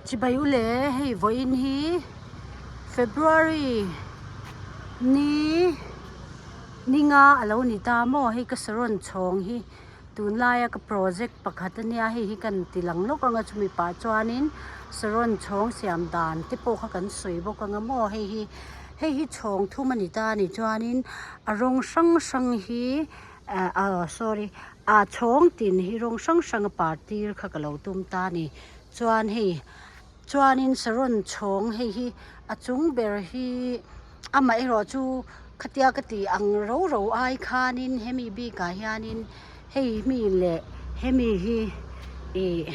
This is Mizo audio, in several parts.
Chibai u le, hei vawiin hi February ni ninga a lo ni ta maw hei ka saron chhawng hi tunlaia ka project pakhat ania hei hi kan ti lang lawk anga chumi pah chuanin saron chhawng siam dan te pawh kha kan sawi bawk anga maw hei hi hei hi chhawng thum a ni ta a ni chuanin a rawng hrang hrang hi ah sorry ah chhawng tin hi rawng hrang hrang a par tir kha ka lo tum ta a ni chuan hei chuanin saron chhawng hei hi a chung ber hi amaherawh chu khatia ka tih ang ro ro ai khanin hemi bikah hianin hei mi leh hemi hi ih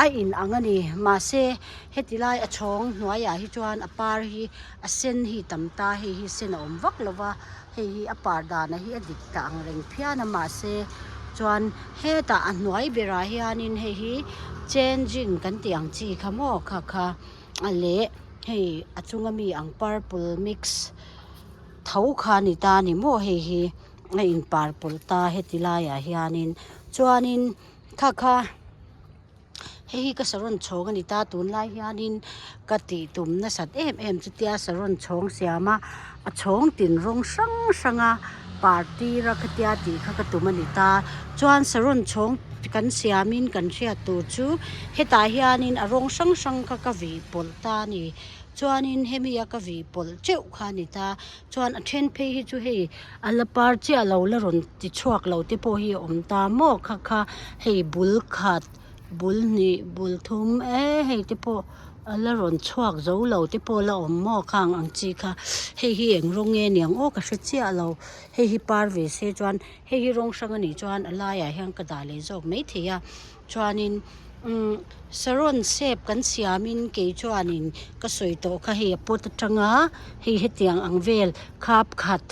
a in ang a ni mahse heti lai a chhawng hnuaiah hi chuan a par hi a sen hi tam ta hei hi sen a awm vak lo va. Hei hi a par dana hi a dik ta ang reng phian a mahse chuan hetah a hnuai berah hianin hei hi changing kan tih ang chi kha maw kha kha a leh hei a chunga mi ang purple mix tho kha a ni ta a ni maw hei hi a in par pawlh ta heti laiah hianin chuanin kha kha. Hei hi ka saron chhawng a ni ta tunlai hianin ka tih tum nasat em em chutia saron chhawng siam a a chhawng tin rawng hrang hrang a par tir a khatia tih kha ka tum a ni ta chuan saron chhawng kan siamin kan hriat tur chu hetah hianin a rawng hrang hrang kha ka vih pawlh ta a ni chuanin hemi a ka vih pawlh teuh kha a ni ta. Chuan a then phei hi chu hei a la par chiah lo la rawn ti chhuak lo te pawh hi a awm ta maw kha kha hei bul khat bul hnih bul thum eee hei te pawh a la rawn chhuak zo lo te pawh a la awm maw khang ang chi kha hei hi eng rawng nge niang aw ka hre chiah lo hei hi par ve se chuan hei hi rawng hrang a nih chuan a laiah hian ka dah leh zawk maithei a. Chuanin umm saron shape kan siamin kei chuanin ka sawi tawh kha hei a pot atanga hei hetiang ang vel khap khat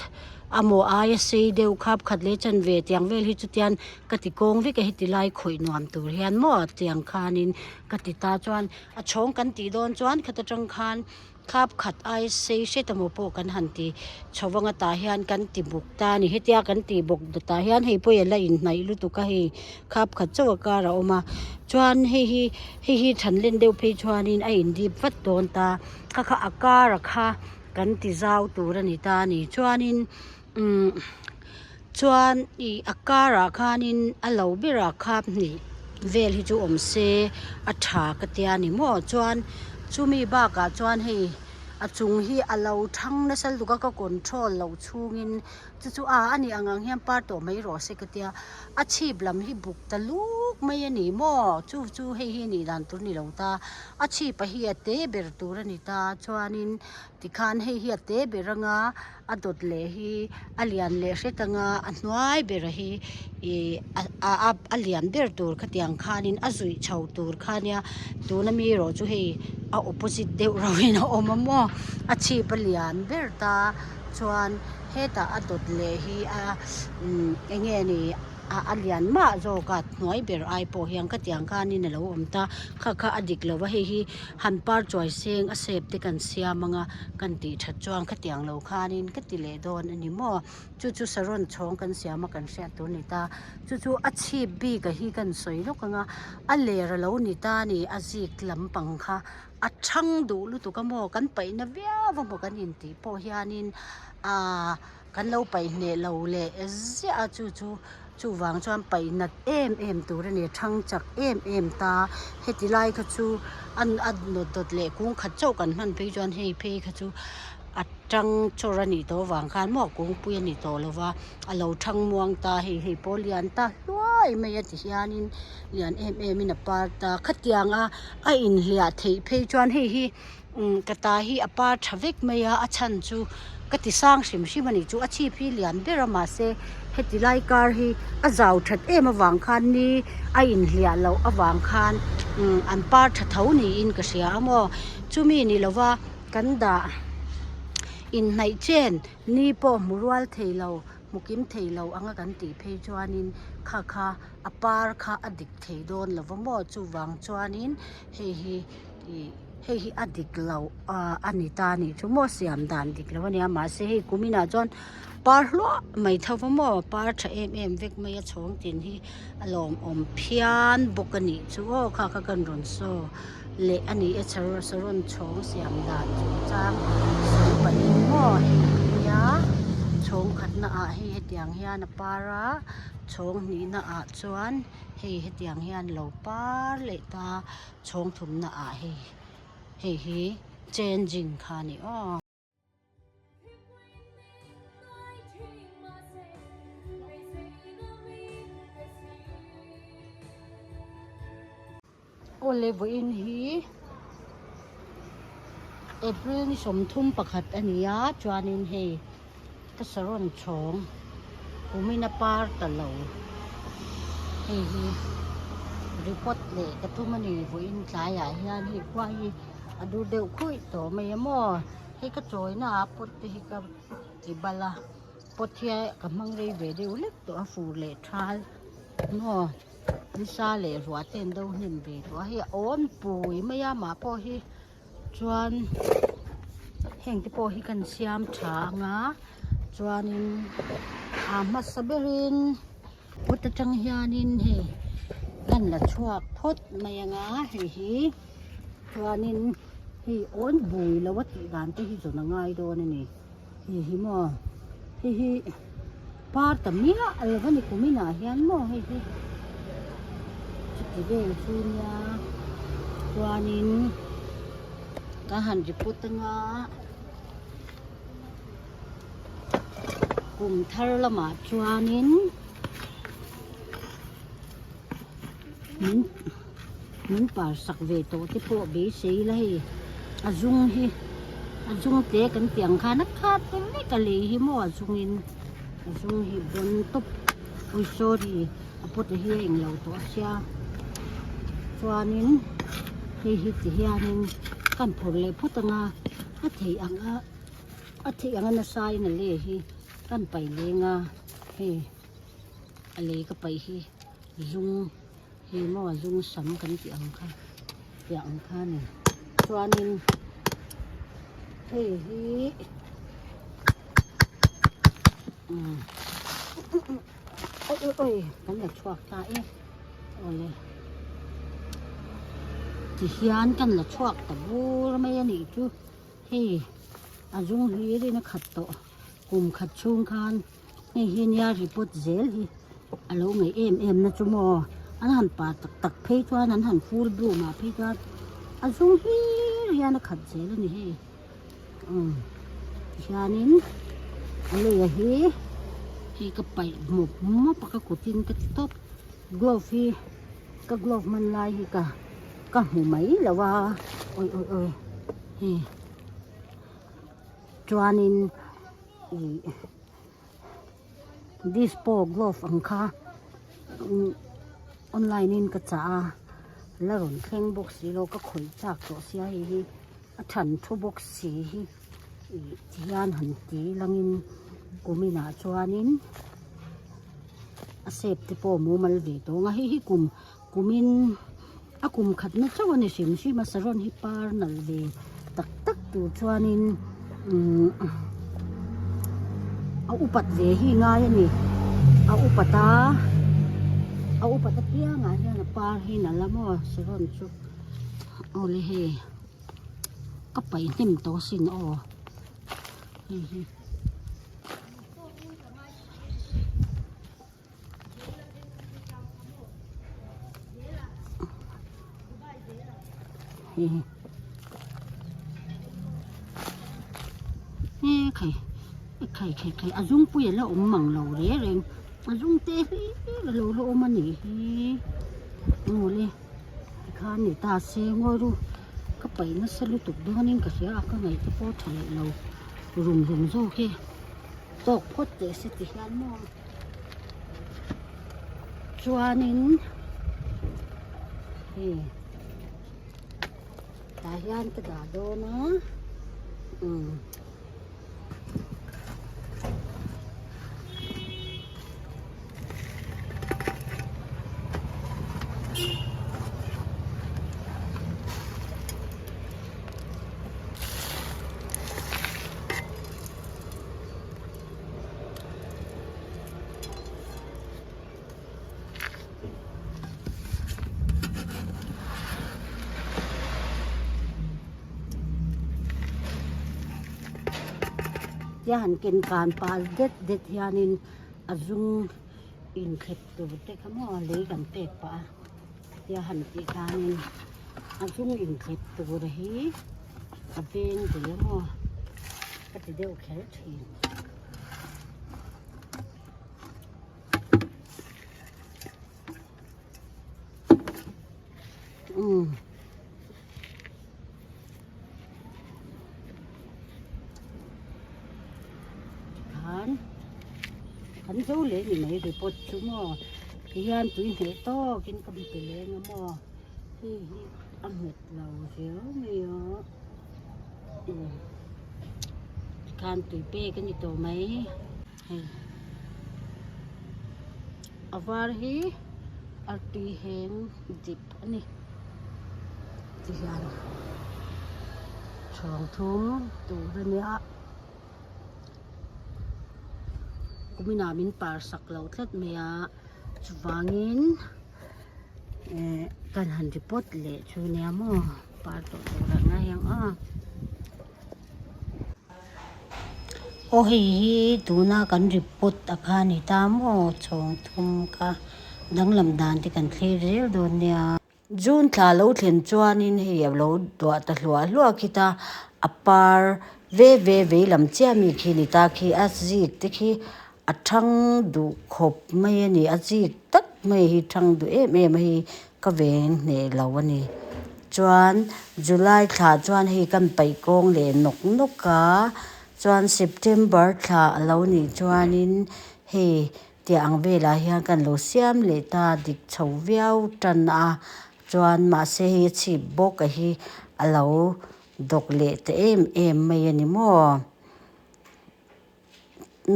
amaw aia sei deuh khap khat leh chanve tiang vel hi chutian ka ti kawng vek a heti lai khawih nuam tur hian maw tiang khanin ka ti ta chuan a chhawng kan tih dawn chuan khata tang khan. Khap khat ai sei hret emaw pawh kan han ti chho vang a tah hian kan ti buk ta a ni hetia kan tih bawk dawtah hian hei pawh a la inhnaih lutuk a hei khap khat chauh a kar a awm a chuan hei hi hei hi than len deuh phei chuanin a indip vat dawn ta kha kha a kar a kha kan ti zau tur a ni ta a ni chuanin umm chuan ih a karah khanin a lo berah khap hnih vel hi chu awm se a tha ka tia ni maw chuan chumi bakah chuan hei a chung hi a lo thang nasa lutuk a ka control loh chhungin chu chu a ani ang ang hian par tawh mai rawh se ka tia a chhip lam hi buk ta luk mai a ni maw chu chu hei hi nih dan tur ni lo ta a chhip a hi a te ber tur a ni ta chuanin tikhan hei hi a te ber anga. A dawt leh hi a lian leh hret anga a hnuai ber hi ih a a lian ber tur khatiang khanin a zuih chho tur kha ania tuna mi erawh chu hei a opposite deuh rauhin a awm a maw a chhip a lian ber ta chuan hetah a dawt leh hi a umm eng nge ni. ah a lian mah zawk a hnuai ber ai pawh hian khatiang khanin a lo awm ta kha kha a dik lo va hei hi han par chuai seng a shape te kan siam ang a kan tih that chuan khatiang lo khanin ka ti leh dawn a ni maw chu chu saron chhawng kan siam a kan hriat tur a ni ta chu chu a chhip bik a hi kan sawi lawk ang a a ler a lo ni ta a ni a zik lampang kha a thang duh lutuk a maw kan paihna viau a maw kan intih pawh hianin ahh. Kan lo paih hneh lo leh ziah a chu chu chuvang chuan paih nat em em tur a ni thang chak em em ta heti lai kha chu a a nawt dawt leh kung khat chauh kan hman phei chuan hei phei kha chu a tang chawr a nih tawh avang khan maw kungpui a ni tawh lo va a lo thang muang ta hei hei pawh lian ta hluai mai a ti hianin lian em em in a par ta khatiang a a inhliah theih phei chuan hei hi. Umm ka ta hi a par tha vek mai a a chhan chu ka ti sang hrim hrim a nih chu a chhip hi lian ber a mahse heti lai kar hi a zau that em avang khan ni a inhliah loh avang khan umm an par tha tho niin ka hria a maw chumi ni lova kan dah inhnaih chen ni pawh hmu rual thei lo hmu kim thei lo anga kan tih phei chuanin kha kha a par kha a dik thei dawn lova maw chuvang chuanin hei hi. Ih hei hi a dik lo ah a ni ta a nih chu maw siam dan dik lo a nia mahse hei kum inah chuan par hluah mai tho va maw par tha em em vek mai a chhawng tin hi a lawmawm phian bawk a nih chu aw kha kha kan rawn saw. leh a ni e saron chhawng siam dan chungchang sawi pahin maw hei hi nia chhawng khatna ah hei hetiang hian a par a chhawng hnihna ah chuan hei hetiang hian lo par leh ta chhawng thumna ah hei hei hi changing kha a ni aw. Awle vawiin hi April ni 31 a ni a chuanin hei ka saron chhawng kumin a par ta lo hei hi report leh ka tum a ni vawiin tlaiah hian hei khua hi a dur deuh khuih tawh mai a maw hei ka chawina ah pot te hi ka ti bal a pot hi ka hmang rei ve deuh lek tawh a fur leh thal maw nisa leh ruah te an do hnem ve tawh a hei a awm pui mai a mah pawh hi chuan heng te pawh hi kan siam tha anga chuanin a hmasa berin pot atang hianin hei kan la chhuak phawt mai anga hei hi. Chuanin hei awn bui lo a tih dan te hi zawn a ngai dawn a ni. Hei hi maw hei hi par ta miah lo a ni kum inah hian maw hei hi chuti vel chu nia chuanin ka han report anga kum thar lamah chuanin. Min min par sak ve tawh te pawh beisei la hei a zung hi a zung te kan tih ang khan a khat te vek a lei hi maw a zung in a zung hi bawn tawp ui sorry a pot a hi a englo tawh a sia chuanin hei hi ti hianin kan phawrh leh phawt anga a theih ang a a theih ang a nasa in a lei hi kan paih leng a hei. A lei ka paih hi zung hi maw zung sam kan tih ang kha tih ang kha a ni chuanin hei hi umm oi oi kan la chhuak ta e awle tihian kan la chhuak ta bur mai a nih chu hei a zung hlirin a khat tawh kum khat chhung khan. Hei hi nia report zel hi a lo ngaih em em na chu maw an han pa tak tak phei chuan an han full bloom ah phei chuan a zum hlir hian a khat zel a ni hei umm tihianin a lei a hi hei ka paih mawp mawp a ka kutin ka ti tawp glove hi ka glove hman lai hi ka ka hmu mai lo a awi awi awi hei chuanin. Ih dispo glove ang kha online in ka chah a la rawn thleng bawk si lo ka khawih chak tawh sia hei hi a than thu bawk si hi ih tihian han ti langin kum inah chuanin a shape te pawh mumal ve tawh ang a hei hi kum kumin a kum khatna chauh a ni hrim hrim a saron hi par nalh ve tak tak tur chuanin umm a upat ve hi ngai a ni a upat a a upat apiangah hian a par hi nalh a maw saron chu awle hei ka paih hnem tawh asin aw hei hi. He khai khai khai khai a zungpui a la awm mang lo reng reng a zung te hlir a lo la awm a nih hi awle tikhan ni ta se ngawi ru ka paih nasa lutuk dawnin ka hria a ka ngaih te pawh a tha leh lo rum rum zawk e. Tawk phawt teh se ti hian maw chuanin hei tah hian ka dah dawn a umm. Tia han ken kan pah det det hianin a zum inthlep tur te kha maw lei kan pek pah a tia han tih khanin a zum inthlep tur hi a veng ve a maw ka ti deuh kher thin. Umm. Tikhan kan zo leh ni mai report chu maw tihian tui hneh tawkin ka pe leng a maw hei hi a nghet lo riau mai a umm tikhan tui pek a ni tawh mai hei a var hi a tui heng dip a ni. Tihian chhawng thum tur a nia kuminah min par sak lo tlat mai a chuvangin eh kan han report leh chu nia maw par tawh tur ang a heng a. Aw hei hi tuna kan report a kha a ni ta maw chhawng thum kha danglam dan te kan thlir zel dawn nia. June thla lo thlen chuanin hei a lo duah ta hluah hluah khita a par ve ve vei lam chiah mi khi ni ta khi a zik te khi a thang duh khawp mai a ni a zik tak mai hi thang duh em em a hi ka veng hneh lo a ni chuan July thla chuan hei kan paih kawng leh nawk nawk a chuan September thla a lo nih chuanin hei Tih ang velah hian kan lo siam leh ta dik chho viau tan a chuan mahse hei a chhip bawk a hi a lo dawk leh ta em em mai a ni maw.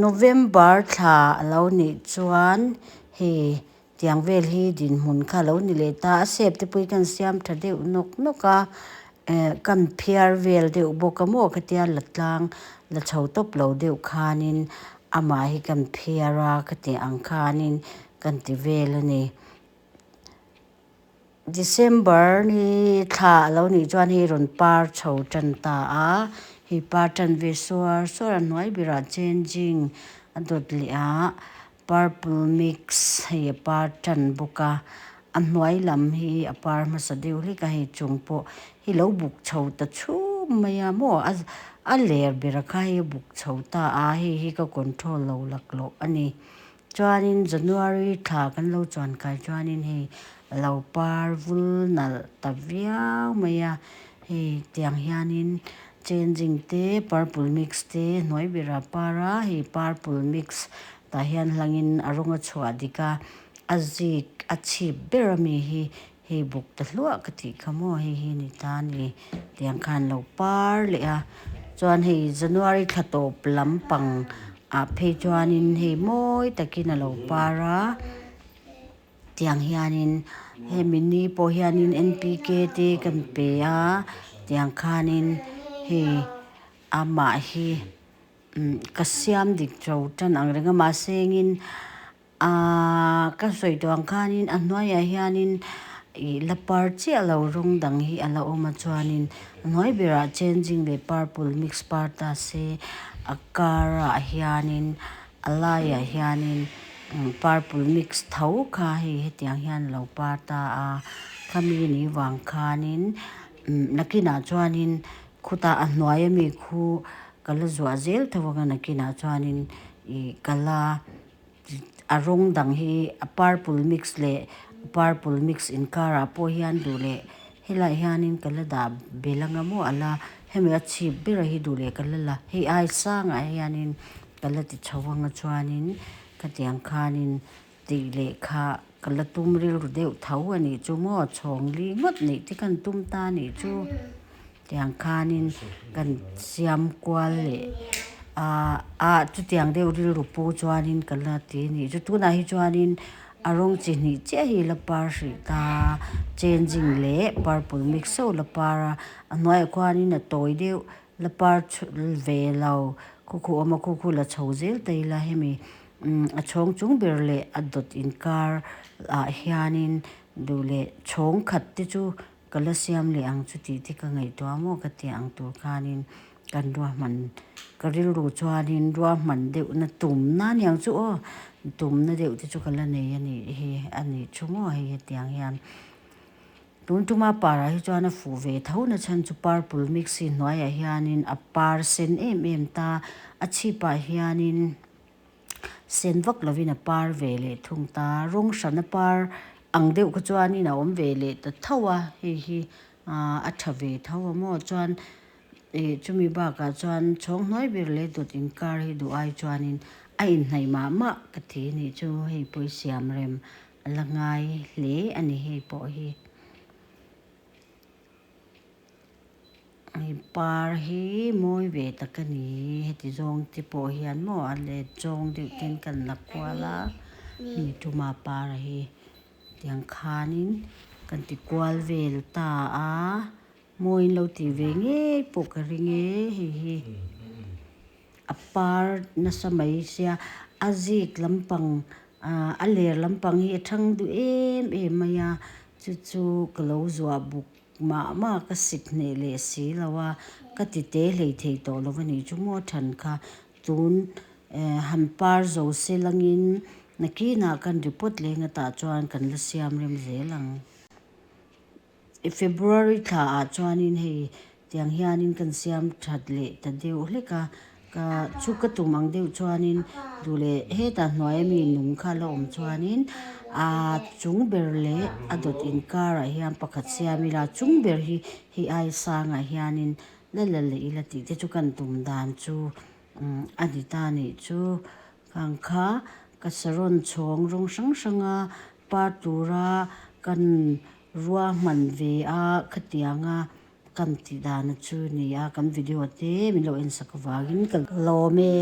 November thla a lo nih chuan hei tiang vel hi dinhmun kha a lo ni leh ta a sep te pawh hi kan siam tha deuh nawk nawk a eh kan phiar vel deuh bawk a maw khatia la tlang la chho tawp lo deuh khanin amah hi kan phiar a ka tih ang khanin kan ti vel a ni. December ni thla a lo nih chuan hei rawn par chho tan ta a, hei par tan ve suar suar a hnuai berah changing a dawt leh a purple mix hei a par tan bawk a, a hnuai lam hi a par hmasa deuh hlek a hei chung pawh hi lo buk chho ta chhum mai a maw a a ler ber kha hei a buk chho ta a hei hi ka control lo laklawh a ni. Chuanin January thla kan lo chuan kai chuanin hei a lo par vul nalh ta viau mai a, hei tiang hianin changing te purple mix te hnuai berah par a, hei purple mix tah hian hlangin a rawng a chhuah dik a, a zik a chhip ber ami hi hei buk ta hluah ka tih kha maw hei hi ni ta a ni tiang khan lo par leh a chuan hei January thla tawp lampang ah phei chuanin hei mawi takin a lo par a tiang hianin hemi ni pawh hianin N P K te kan pe a tiang khanin hei amah hi ka siam dik tho tan ang reng a mahse engin Aaa ka sawi tawh ang khanin a hnuaiah hianin ih la par chiah lo rawng dang hi a la awm a chuanin a hnuai berah changing leh purple mix par ta se a karah hianin a laiah hianin purple mix tho kha hei hetiang hian a lo par ta a khami ni vang khanin nakinah chuanin khutah a hnuai ami khu ka la zuah zel tho ang a nakinah chuanin ih ka la. A rawng dang hi a purple mix leh purple mix inkarah pawh hian duh leh helaiah hianin ka la dah belh anga maw a la hemi a chhip ber hi duh leh ka la la hei ai sangah hianin ka la ti chho anga chuanin khatiang khanin tih leh kha ka la tum rilru deuh tho a nih chu maw chhawng li ngawt neih te khan tum ta a nih chu. Tiang khanin kan siam kual leh ah ah chutiang deuh rilru pu chuanin ka la ti a nih chu tunah hi chuanin a rawng chi hnih chiah hi la par hrih ta changing leh purple mix chauh la par a a hnuaiah khuanin a tawi deuh la par ve lo khu khu awm a khu khu la chho zel ta ila hemi a chhawng chung ber leh a dawt inkar ah hianin duh leh chhawng khat te chu. Ka la siam leh ang chu tih te ka ngaihtuah maw ka tih ang tur khanin Kan ruahman ka rilru chuanin ruahman deuhna tumna aniang chu aw tumna deuh te chu ka la nei a nih hi a nih chu maw hei hetiang hian tun tuma parah hi chuan a fuh ve tho na chhan chu purple mix hi hnuaiah hianin a par sen em em ta a chhipah hianin. Sen vak lovin a par ve leh thung ta, rawng hran a par ang deuh kha chuanin a awm ve leh ta tho a, hei hi aaa a tha ve tho a maw chuan ih chumi bakah chuan chhawng hnuai ber leh dawt inkar hi duh ai chuanin a inhnaih mah mah ka ti a nih chu hei pawh hi siam rem a la ngai hle a ni hei pawh hi. Hei par hi mawi ve tak a ni heti zawng te pawh hian maw a let zawng deuh ten kan la kual a hemi tuma par hi tiang khanin kan ti kual vel ta a mawi in lo tih ve ngei pawh ka ring e hei hi a par nasa mai sia a zik lampang ah a ler lampang hi a thang duh em em mai a chu chu ka lo zuah buk. Mah mah ka sik hneh leh si lo a, ka ti te hlei thei tawh lo a nih chu maw than kha. Tun han par zo se langin nakinah kan report leng atah chuan kan la siam rem zel ang. February thla ah chuanin hei tiang hianin kan siam that leh ta deuh hlek a, ka chu ka tum ang deuh chuanin duh leh hetah hnuai ami nung kha la awm chuanin aa chung ber leh a dawt inkarah hian pakhat siam ila chung ber hi hei ai sangah hianin la la leh ila tih te chu kan tum dan chu a ni ta nih chu khang kha ka saron chhawng rawng hrang hranga par tura kan ruahman ve a khatianga. Kan tih dana chu ni a, kan video te min lo en sak avangin ka lawm e.